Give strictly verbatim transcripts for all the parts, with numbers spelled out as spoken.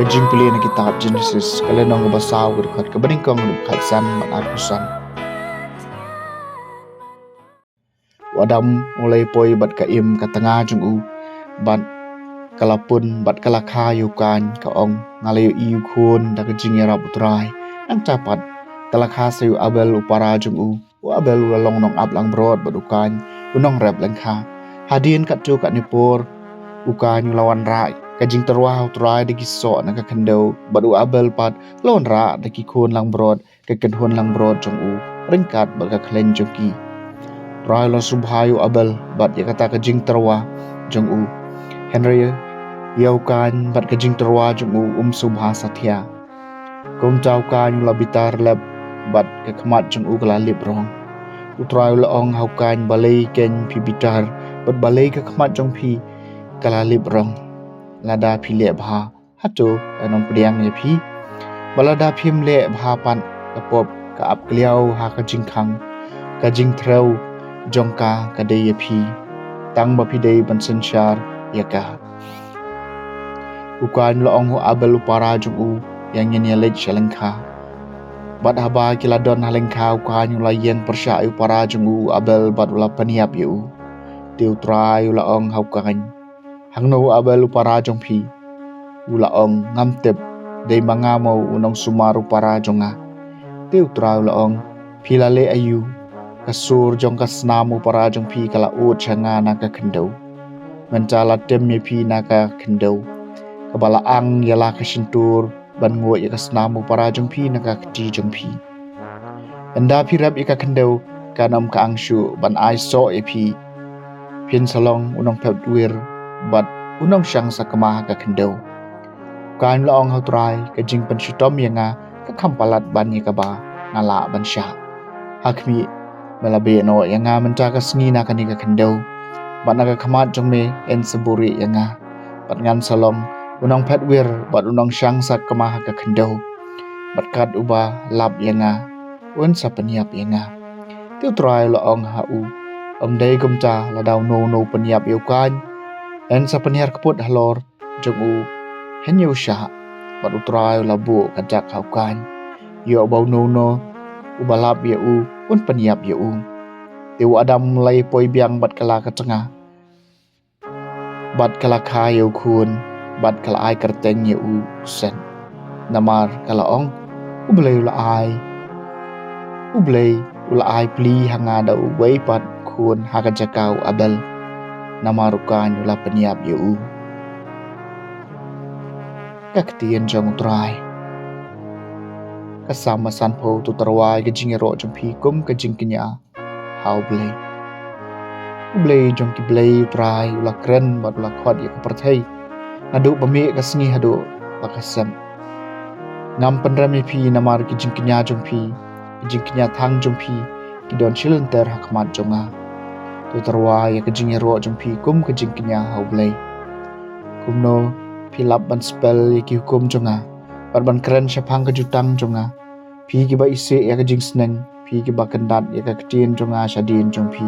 Ka jingpule na kitab Genesis, ka lynnong kaba saw, ka dkhot kaba nyngkong haduh khatsan bad arphew san. U Adam u la ïapoi bad ka im ka tnga jong u, bad ka la pun bad ka la kha ïa u Kain, ka ong, nga la ïohi u khun da ka jingïarap U Trai. Nangta pat ka la kha sa ïa u Abel u para jong u. U Abel u la long nongap langbrot bad u Kain u nongrep lyngkha. Hadien katto katne por u Kain u la wanrah ka jingtyrwa ha U Trai da ki soh na ka khyndew, bad u Abel pat u la wanrah da ki khun langbrot, ka kynhun langbrot jong u, ryngkat bad ka khleiñ jong ki. U Trai u la sngewbha ïa u Abel bad ïa kata ka jingtyrwa jong u, hynrei ïa u Kain bad ka jingtyrwa jong u um sngewbha satia. Kumta u Kain u la bitar lep bad ka khmat jong u ka la lip rong. U Trai u la ong ha u Kain, balei keiñ phi bitar bad balei ka khmat jong phi ka la lip rong? Lada phi leh bha, hato kan ym pdiang ïa phi? Bad lada phim leh bha pat, ka pop ka ap kliaw ha ka jingkhang, ka jingtrew jong ka ka dei ïa phi, tang ba phi dei ban synshar ïa ka. U Kain u la ong ha u Abel u para jong u, ïa ngin ïa leit sha lyngkha. Bad haba ki la don ha lyngkha, u Kain u la ïeng pyrshah ïa u para jong u, u Abel, bad u la pynïap ïa u. Te U Trai u la ong ha u Kain, hangno u Abel u para jong phi? U la ong, ngam tip, dei ma nga mo u nongsumar u para jong nga? Te U Trai u la ong, phi la leh aïu? Ka sur jong ka snam u para jong phi ka la ud sha nga na ka khyndew. Mynta la tim ïa phi na ka khyndew, kaba la ang ïa la ka shyntur ban nguid ïa ka snam u para jong phi na ka kti jong phi. Ynda phi rep ïa ka khyndew, kan ym ka ang shuh ban ai soh ïa phi. Phin sa long u nongphet wir bad u nongshang sakma ha ka khyndew. U Kain u la ong ha U Trai, ka jingpynshitom ïa nga ka kham palat ban ïa kaba nga lah ban shah. Ha khmih, me la beh noh ïa nga mynta ka sngi na kane ka khyndew, bad na ka khmat jong me yn sa buhrieh ïa nga, bad ngan sa long u nongphet wir bad u nongshang sakma ha ka khyndew, bad kat uba lap ïa nga un sa pynïap ïa nga. Te U Trai u la ong ha u, ym dei kumta, lada uno uno u pynïap ïa u Kain, yn sa pynhiar kput halor jong u, hynñiew shah. Bad U Trai u la buh ka dak ha u Kain, ïoh ba uno uno uba lap ïa u un pynïap ïa u. Te u Adam u la ïapoi biang bad ka la ka tnga, bad ka la kha ïa u khun, bad ka la ai kyrteng ïa u Set, namar ka la ong, U Blei u la ai, U Blei u la ai pli ha nga da uwei pat u khun ha ka jaka u Abel, namar u Kain u la pynïap ïa u. Ka ktien jong U Trai. Ka Salm ba sanphew. To tyrwa ïa ka jingïaroh jong phi kum ka jingkñia ha U Blei. U Blei jong ki blei, U Trai u la kren bad u la khot ïa ka pyrthei, naduh ba mih ka sngi haduh ba ka sep. Ngam pynrem ïa phi namar ki jingkñia jong phi, ki jingkñia thang jong phi ki don shilynter ha khmat jong nga. To tyrwa ïa ka jingïaroh jong phi kum ka jingkñia ha U Blei. Kumno phi lap ban spel ïa ki hukum jong nga, bad ban kren shaphang ka jutang jong nga, phi kiba isih ïa ka jingsneng, phi kiba kyndat ïa ka ktien jong nga shadien jong phi?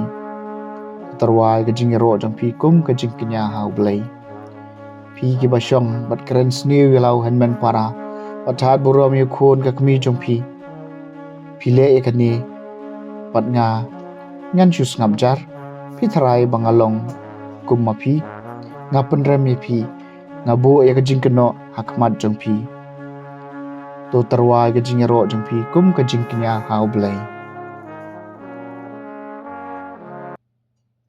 To tyrwa ïa ka jingïaroh jong phi kum ka jingkñia ha U Blei. Phi kiba shong bad kren sniew ïa la u hynmen para, bad thad burom ïa u khun ka kmie jong phi. Phi leh ïa kane, bad nga, ngan shu sngap jar? Phi tharai ba nga long kum ma phi? Nga pynrem ïa phi, nga buh ïa ka jingkynnoh ha khmat jong phi. To tyrwa ïa ka jingïaroh jong phi kum ka jingkñia ha U Blei.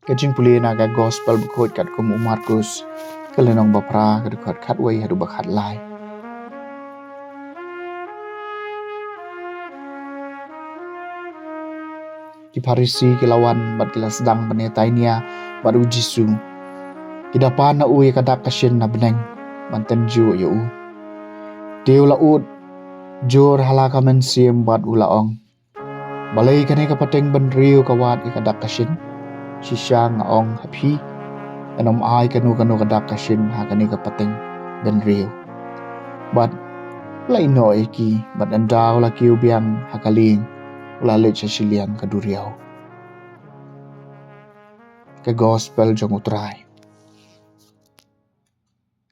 Ka jingpule na ka Gospel bakhuid katkum u Markus, ka lynnong ba phra, ka dkhot khatwei haduh ba khatlai. Ki Pharisi ki la wan bad ki la sdang ban ïatainia bad u Jisu. Ki da pan na u ïa ka dak ka shin na bneng ban tynjuh ïa u. Te u la ud jur ha la ka mynsiem bad u la ong, balei kane ka pateng bynriew ka wad ïa ka dak ka shin? Shisha nga ong ha phi, yn ym ai kano kano ka dak ka shin ha kane ka pateng bynriew. Bad u la ïehnoh ïa ki, bad ynda u la kiew biang ha ka lieng, u la leit sha shiliang ka duriaw. Ka Gospel jong U Trai.